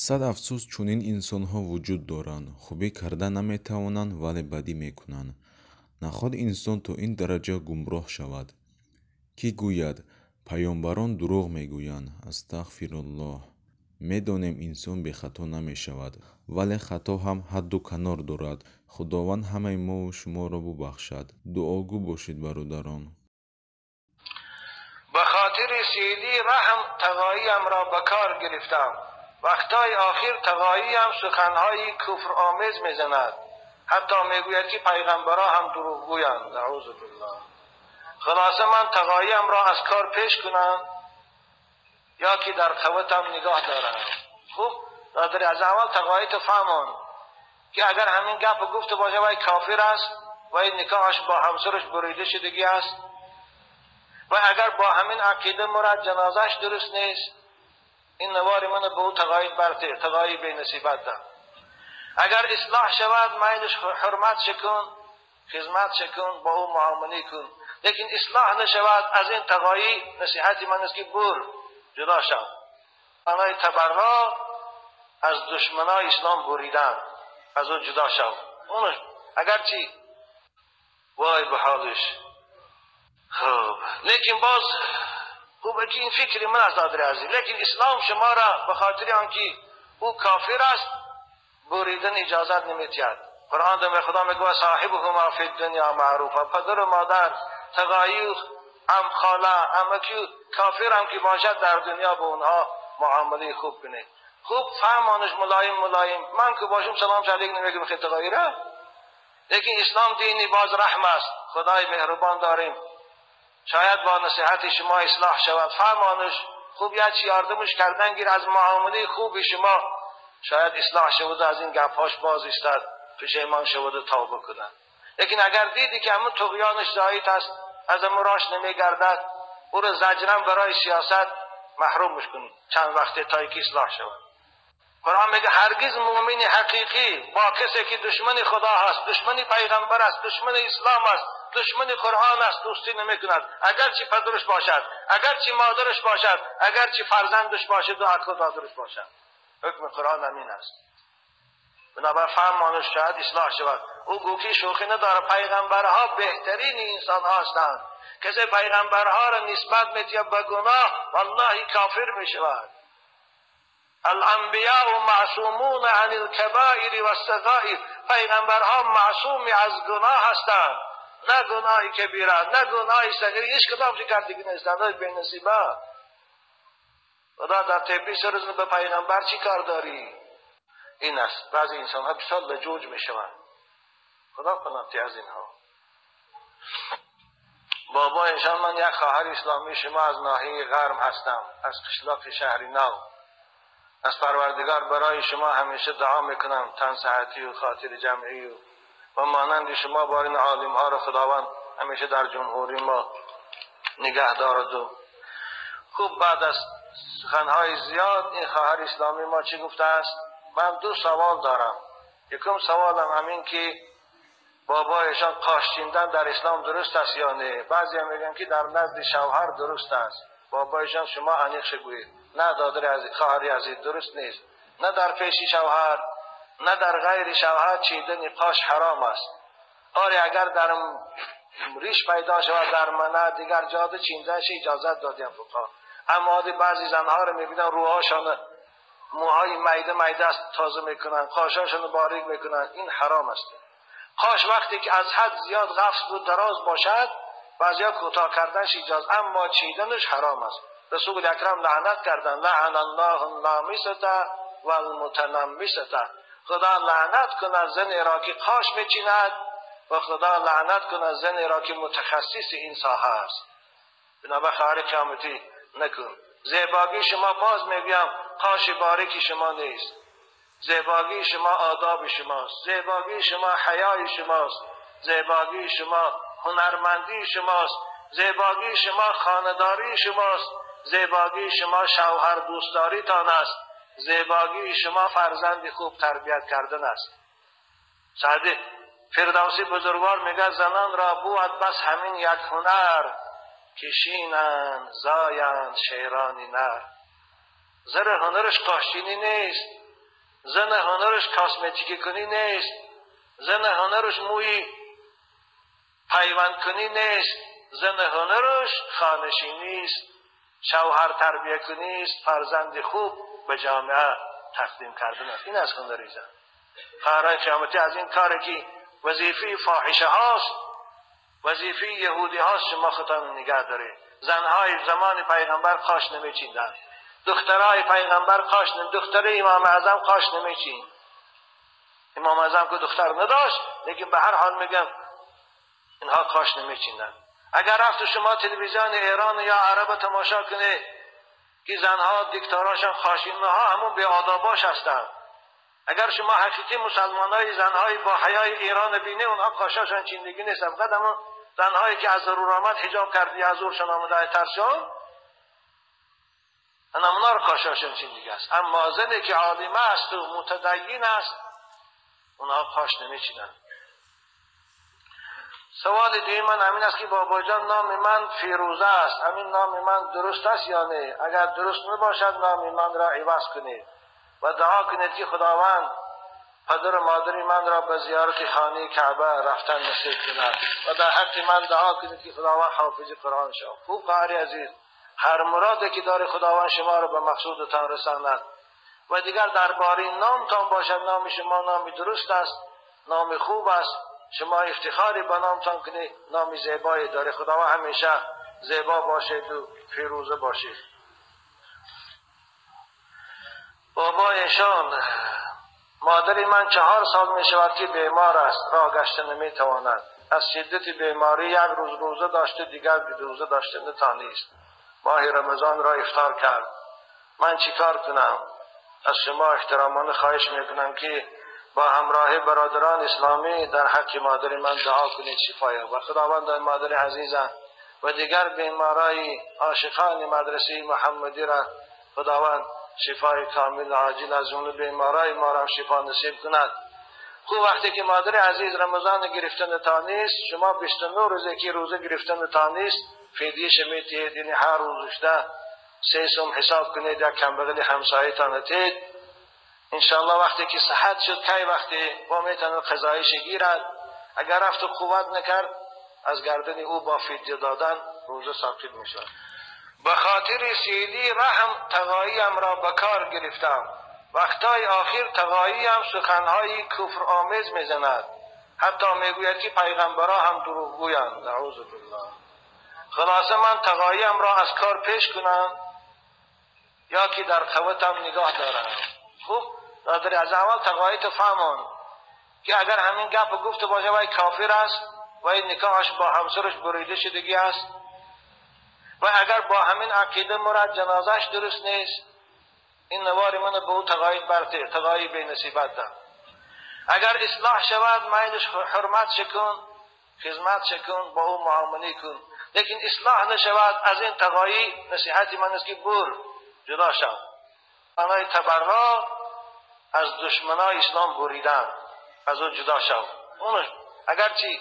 Сад афсӯс, чунин инсонҳо вуҷуд доранд. Хубӣ карда наметавонанд, вале бадӣ мекунанд. Наход инсон то ин дараҷа гумроҳ шавад, ки гӯяд паёмбарон дурӯғ мегӯянд. Астағфируллоҳ. Медонем, инсон бехато намешавад, вале хато ҳам ҳадду канор дорад. Худованд ҳамаи мову шуморо бубахшад. Дуогӯ бошед, бародарон. Ба хотири сили раҳм тағоиям ро ба кор гирифтам. Вақтҳои охир тағоиям суханҳои куфромез мезанад. Ҳатто мегӯяд, ки пайғамбарҳо ҳам дурӯғгӯянд. Наъузу биллоҳ. Хулоса, ман тағоиямро аз кор пеш кунам ё ки дар қувватам нигоҳ дорам. Хуб, додари аз аввал тағоито фаҳмон, ки агар ҳамин гап гуфта бошад, вай кофир аст, вай никоҳаш бо ҳамсараш бурида шудагӣ аст, ва агар бо ҳамин ақида мурад, ҷанозааш дуруст нест. Ин навори ман ба ӯ тағоит барте, тағои бенасибат дам. Агар ислоҳ шавад, майлаш ҳурмат шикун, хизмат шикун, бо ӯ муомила кун. Лекин ислоҳ нашавад, аз ин тағоӣ насиҳати ман аст, ки бур, ҷудо шав. Маънои табарро аз душманои ислом буридан, аз ӯ ҷудо шав. Онаш агарчи вой ба ҳолиш. Хуб, лекин боз хуб ки ин фикри ман аст, додари азиз. Лекин ислом шуморо ба хотири он ки ӯ кофир аст буридан иҷозат намедиҳад. Қуръон дар худо мегӯяд: соҳибуҳума фи дунё маъруфа. Падару модар, тағоӣ, ам, хола, амаки кофир ҳам ки бошад, дар дунё ба онҳо муомилаи хуб кунед. Хуб фаҳмонаш, мулоим мулоим. Ман ки бошам, салом алейк намегӯям хе тағоиро. Лекин ислом дини боз раҳм аст. Худои меҳрубон дорем. Шояд бо насиҳати шумо ислоҳ шавад. Фаҳмонаш, хуб як чӣ ёрдамаш кардан гир, аз муомилаи хуби шумо шояд ислоҳ шавад, аз ин гапҳош боз истад, пушаймон шавад ва тавба кунад. Лекин агар дидӣ, ки ҳамун туғёнаш зоид аст, аз ҳамун рош намегардад, ӯро заҷран барои сиёсат маҳрумаш кун чанд вақте, то ки ислоҳ шавад. Қуръон мегӯяд: ҳаргиз мӯмини ҳақиқӣ бо касе ки душмани худо ҳаст, душмани пайғамбар аст, душмани ислом аст, душмани қуръон аст, дӯстӣ намекунад, агарчи падараш бошад, агарчи модараш бошад, агарчи фарзандаш бошад ва аку додараш бошад. Ҳукми қуръон ҳамин аст. Бинобар фаҳмонаш, шояд ислоҳ шавад. Ӯ гӯ ки шӯхӣ надорад, пайғамбарҳо беҳтарини инсонҳо ҳастанд. Касе пайғамбарҳоро нисбат медиҳад ба гуноҳ, валлоҳи кофир мешавад. الانبیاء معصومون عن الكبائر والصغائر. پیغمبرها معصومی از گناه هستند، نه گناه کبیره، نه گناه صغیره، هیچ کدام کردگی نیستند. بینصیبه خدا در تپی سرز به پیغمبر چی کار داری؟ این است. بعضی انسان ها بسیار لجوج میشوند. خدا پناه از اینها. بابا ایشان، من یک خواهر اسلامی شما از ناحیه غرب هستم، از قشلاق شهری نو. از پروردگار برای شما همیشه دعا میکنم تن صحتی و خاطر جمعی و مانند شما بارین عالم ها را خداوند همیشه در جمهوری ما نگه دارد. و خوب، بعد از سخنهای زیاد این خواهر اسلامی ما چی گفته است؟ من دو سوال دارم. یکم سوالم همین که بابایشان قاش چیندن در اسلام درست است یا نه؟ بعضی هم میگن که در نزد شوهر درست است. بابایشان شما انیق گویید. نه دادر عزیز، خواهر عزیز، درست نیست. نه در پیش شوهر، نه در غیر شوهر چیدن قاش حرام است. آره، اگر در ریش پیدا شود، در منه دیگر جاده چیندنش اجازت دادیم فقها. اما بعضی زنها رو میبینن روهاشان موهای میده میده است تازه میکنن، قاشاشون باریک میکنن، این حرام است. قاش وقتی که از حد زیاد غفص بود، دراز باشد، بعضیا کوتاه کردنش اجازه، اما چیدنش حرام است. رسول اکرم لعنت کردن: لعن الله النامصة و المتنمصة. خدا لعنت کند زن را که قاش میچیند و خدا لعنت کند زن را که متخصص این ساحه است. بنابر خواهر قیامتی، نکن. زیباگی شما، باز میگویم، قاش باریک شما نیست. زیباگی شما آداب شماست، زیباگی شما حیای شماست، زیباگی شما هنرمندی شماست، زیباگی شما خانداری شماست، زیباگی شما شوهر دوستداریتان است، زیباگی شما فرزند خوب تربیت کردن است. سعدی فردوسی بزرگوار میگه: زنان را بود بس همین یک هنر، که شینند زایند شیرانی نر. زر هنرش قاشچینی نیست. زن هنرش کاسمتیکی کنی نیست، زن هنرش موی پیوند کنی نیست، زن هنرش خانشینی است، شوهر تربیه کنی است، فرزند خوب به جامعه تقدیم کردن است. این از هنر زن. خواهرای قیامتی از این کاری که وظیفه فاحشه هاست، وظیفه یهودی هاست، شما خودتان نگه دارید. زنهای زمان پیغمبر قاش نمیچیندن، دخترای پیغمبر قاش نمی، دختر امام اعظم قاش نمیچین. امام اعظم که دختر نداشت، لیکن به هر حال میگم اینها قاش نمیچیندن. اگر رفت شما تلویزیون ایران یا عرب تماشا کنه که زنها دیکتاراشان خاشینها همون بی آداباش هستند. اگر شما حقیقی مسلمانای زنهای با حیای ایران بینه، اونها قاشاشان چیندگی نیست. فقط همون زنهایی که از ضرور آمد حجاب کردی از زورشان آمده ترسیان، اونا رو قاشاشان چیندگی است. اما زنی که عالمه است و متدین است، اونها قاش نمیچینند. سوال دیگه من همین است که بابا جان نام من فیروزه است، همین نام من درست است یا نه؟ اگر درست نباشد نام من را عوض کنید و دعا کنید که خداوند پدر و مادر من را به زیارت خانه کعبه رفتن نصیب کند و در حق من دعا کنید که خداوند حافظ قرآن شود. خوب خواهر عزیز، هر مرادی که داره خداوند شما را به مقصودتان رساند. و دیگر درباره نامتان باشد، نام شما نام درست است، نام خوب است، شما افتخاری به نامتان کنید، نام زیبایی داره. خداوند همیشه زیبا باشید و فیروزه باشید. بابا ایشان، مادر من 4 سال می شود که بیمار است، راه گشته نمی تواند. از شدت بیماری یک روز روزه داشته، دیگر روزه داشته نتانیست. ماه رمضان را افطار کرد. من چیکار کنم؟ از شما احترامانه خواهش میکنم که با همراه برادران اسلامی در حق مادر من دعا کنید شفا یابد. خداوند مادر عزیزم و دیگر بیمارای عاشقان مدرسه محمدی را خداوند شفای کامل عاجل از اون بیمارای ما را شفا نصیب کند. خوب وقتی که مادر عزیز رمضان گرفتن تا نیست، شما 29 روزه که روزه گرفتن تا نیست، فدیه میتید، یعنی هر روزش 3 سوم حساب کنید یا کم بغل همسایه تان تید. انشاءالله وقتی که صحت شد، کی وقتی با میتونه قضایش گیرد، اگر رفت و قوت نکرد از گردن او با فدیه دادن روزه ساقط میشد. به خاطر سیلی رحم تقاییم را به کار گرفتم. وقتای آخر تقاییم سخنهای کفر آمیز میزند، حتی میگوید که پیغمبرها هم دروغگویند. نعوذ بالله. خلاصه من تقاییم را از کار پیش کنم یا که در قوتم نگاه دارم. خوب دادر از اول تقاییت فهمان که اگر همین گپ گفته باشه وای کافر است، وای نکاحش با همسرش بریده شدگی است، و اگر با همین عقیده مراد جنازهش درست نیست، این نوار من به او تقاید برته، تقاید به نصیبت ده. اگر اصلاح شود میلش حرمت شکن، خدمت شکن، با او معامله کن. لیکن اصلاح نشود از این تقایی نصیحت من است که بر جدا شو. معنای تبرا از دشمنای اسلام بریدن، از او جدا شو. اونش اگرچه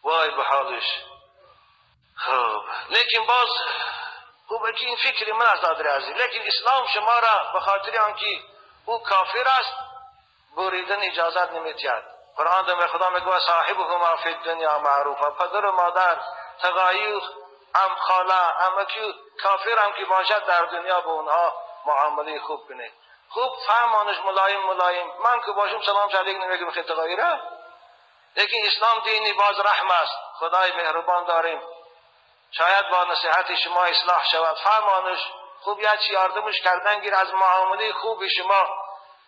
وای به حالش. خب لیکن باز خوب که این فکر من از دادر عزیز، لیکن اسلام شما را به خاطر آنکه او کافر است بریدن اجازت نمیدهد. قرآن دم خدا میگه صاحبهما فی الدنیا معروفا. پدر و مادر، تقایی، ام خاله، امکی کافر هم که باشد در دنیا به اونها معامله خوب کنه. خوب فهمانش ملایم ملایم. من که باشم سلام علیک نمیگم خیلی تقایی را. لیکن اسلام دینی باز رحم است، خدای مهربان داریم، شاید با نصیحت شما اصلاح شود. فرمانش خوب یا چی یاردمش کردن گیر، از معامله خوب شما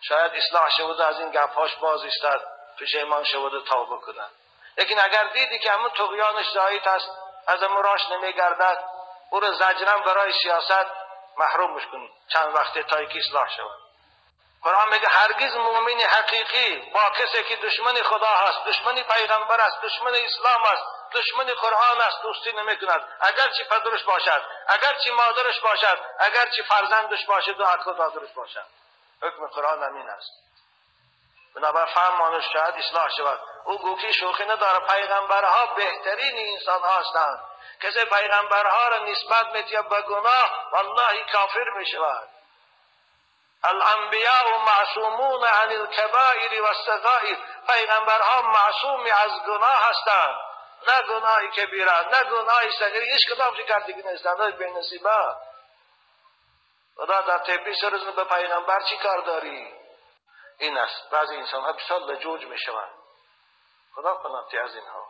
شاید اصلاح شود، از این گپهاش باز ایستد، پشیمان شود و توبه کند. لیکن اگر دیدی که همون طغیانش زاید است، از امراش نمیگردد، او را زجرم برای سیاست محرومش کن چند وقته تا که اصلاح شود. قرآن میگه هرگز مؤمن حقیقی با کسی که دشمن خدا هست، دشمن پیغمبر است، دشمن اسلام است، دشمن قرآن است، دوستی نمیکند. اگرچه پدرش باشد، اگرچه مادرش باشد، اگرچه فرزندش باشد و اکو دادرش باشد. حکم قرآن همین است. بنابر فهمانش شاید اصلاح شود. او گویی شوخی نداره. پیغمبرها بهترین انسان ها هستند. کسی پیغمبرها را نسبت می‌دهد به گناه، والله کافر میشود. الانبیاء معصومون عن الکبائر والصغائر، پیغمبرها معصومی از گناه هستند، نه گناه کبیره نه گناه صغیره، هیچ کدام کردگی نیستند. به نصیبه خدا در تپی سرز به پیغمبر چی کار داری؟ این است. بعضی انسان ها بسیار لجوج میشوند، خدا پناه از اینها.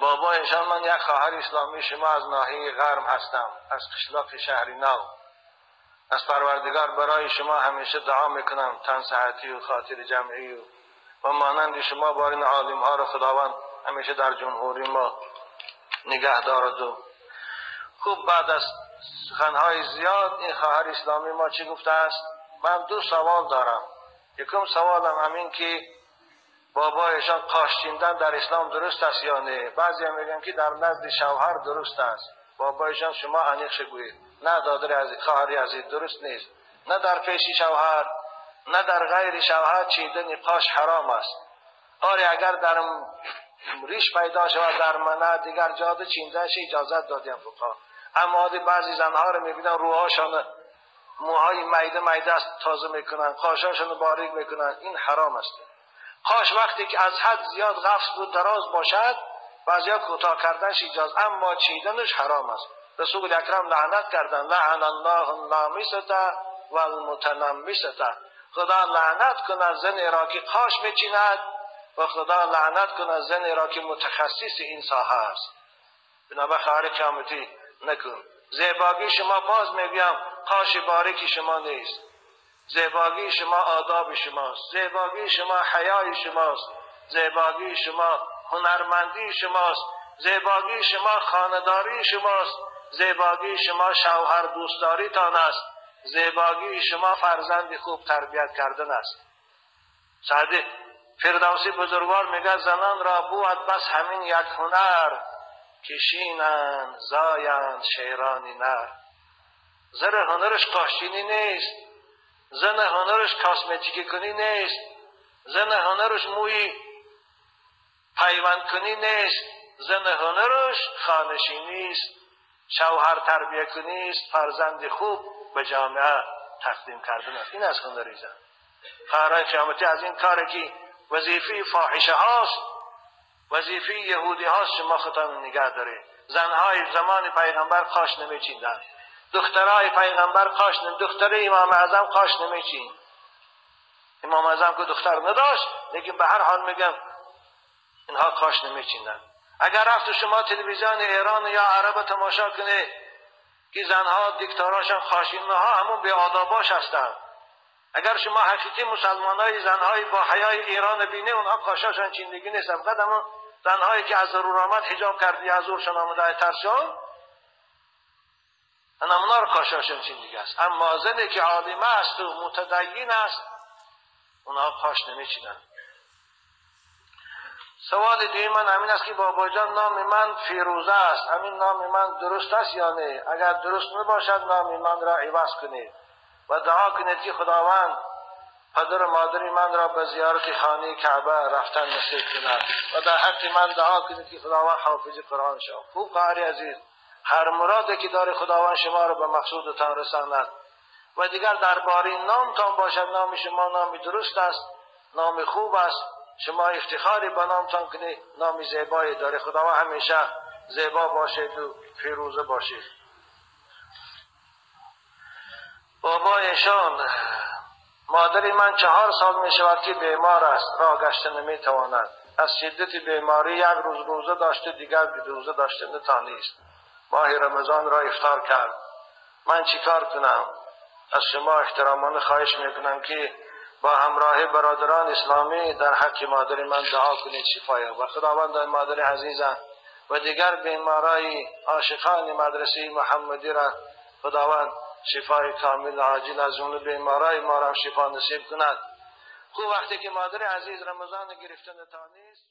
بابا انشان من یک خواهر اسلامی شما از ناحیه غرب هستم، از قشلاق شهری نو. از پروردگار برای شما همیشه دعا میکنم تن صحتی و خاطر جمعی و مانند شما بارین عالم ها را خداوند همیشه در جمهوری ما نگه دارد. و خوب بعد از سخنهای زیاد این خواهر اسلامی ما چی گفته است؟ من دو سوال دارم. یکم سوالم همین که بابایشان قاش چیندن در اسلام درست است یا نه؟ بعضی هم میگن که در نزد شوهر درست است. بابایشان شما انیق گویید. نه دادر عزیز، خواهر عزیز، درست نیست. نه در پیش شوهر نه در غیر شوهر چیدن قاش حرام است. آره اگر در ریش پیدا شود در منع دیگر جاده چیندنش اجازت دادیم فقها. اما بعضی زنها رو میبینن روهاشان موهای میده میده است تازه میکنن، قاشاشون باریک میکنن، این حرام است. قاش وقتی که از حد زیاد غفص و دراز باشد بعضیا کوتاه کردنش اجازه، اما چیدنش حرام است. رسول اکرم لعنت کردن، لعن الله النامسة و المتنمسة. خدا لعنت کند زن را که قاش میچیند و خدا لعنت کند زن را که متخصص این ساحه است. بنابر خواهر قیامتی نکن. زیباگی شما باز میگم قاش باریک شما نیست. زیباگی شما آداب شماست، زیباگی شما حیای شماست، زیباگی شما هنرمندی شماست، زیباگی شما خانه‌داری شماست، زیباگی شما شوهر دوستداریتان است، زیباگی شما فرزند خوب تربیت کردن است. سعدی فردوسی بزرگوار میگه زنان را بود بس همین یک هنر، کشینند زایند شیرانی نر. زن هنرش قاشینی نیست، زن هنرش کاسمتیکی کنی نیست، زن هنرش موی پیوند کنی نیست، زن هنرش خانشینی است، شوهر تربیه کنی است، فرزند خوب به جامعه تقدیم کردن است. این از هنر زن. خواهرای قیامتی از این کاری که وظیفه فاحشه هاست، وظیفه یهودی هاست، شما خودتان نگه دارید. زنهای زمان پیغمبر قاش نمیچیندن، دخترای پیغمبر قاش نمی، دختر امام اعظم قاش نمیچین. امام اعظم که دختر نداشت، لیکن به هر حال میگم اینها قاش نمیچیندن. اگر رفت شما تلویزیون ایران یا عرب تماشا کنه که زنها دیکتاراشان خاشینها همون بی آداباش هستند. اگر شما حقیقی مسلمانای زنهای با حیای ایران بینه، اونها قاشاشان چیندگی نیست. فقط همون زنهایی که از ضرور آمد حجاب کردی از زورشان آمده ترسیان، اونا رو قاشاشان چیندگی است. اما زنی که عالمه است و متدین است، اونها قاش نمیچینند. سوال دیگه من همین است که بابا جان نام من فیروزه است، همین نام من درست است یا نه؟ اگر درست نباشد نام من را عوض کنید و دعا کنید که خداوند پدر و مادر من را به زیارت خانه کعبه رفتن نصیب کند و در حق من دعا کنید که خداوند حافظ قرآن شود. خوب خواهر عزیز، هر مرادی که داره خداوند شما را به مقصودتان رساند. و دیگر درباره نامتان باشد، نام شما نام درست است، نام خوب است، شما افتخاری به نامتان کنید، نام زیبایی داره. خداوند همیشه زیبا باشید و فیروزه باشید. بابا ایشان، مادر من 4 سال می شود که بیمار است، راه گشته نمی تواند. از شدت بیماری یک روز روزه داشته، دیگر روزه داشته نتانیست. ماه رمضان را افطار کرد. من چیکار کنم؟ از شما احترامانه خواهش میکنم که با همراه برادران اسلامی در حق مادر من دعا کنید شفا یابد. خداوند مادر عزیزم و دیگر بیمارای عاشقان مدرسه محمدی را خداوند شفای کامل عاجل از جمله بیمارای ما را شفا نصیب کند. خوب وقتی که مادر عزیز رمضان گرفته نتانیست.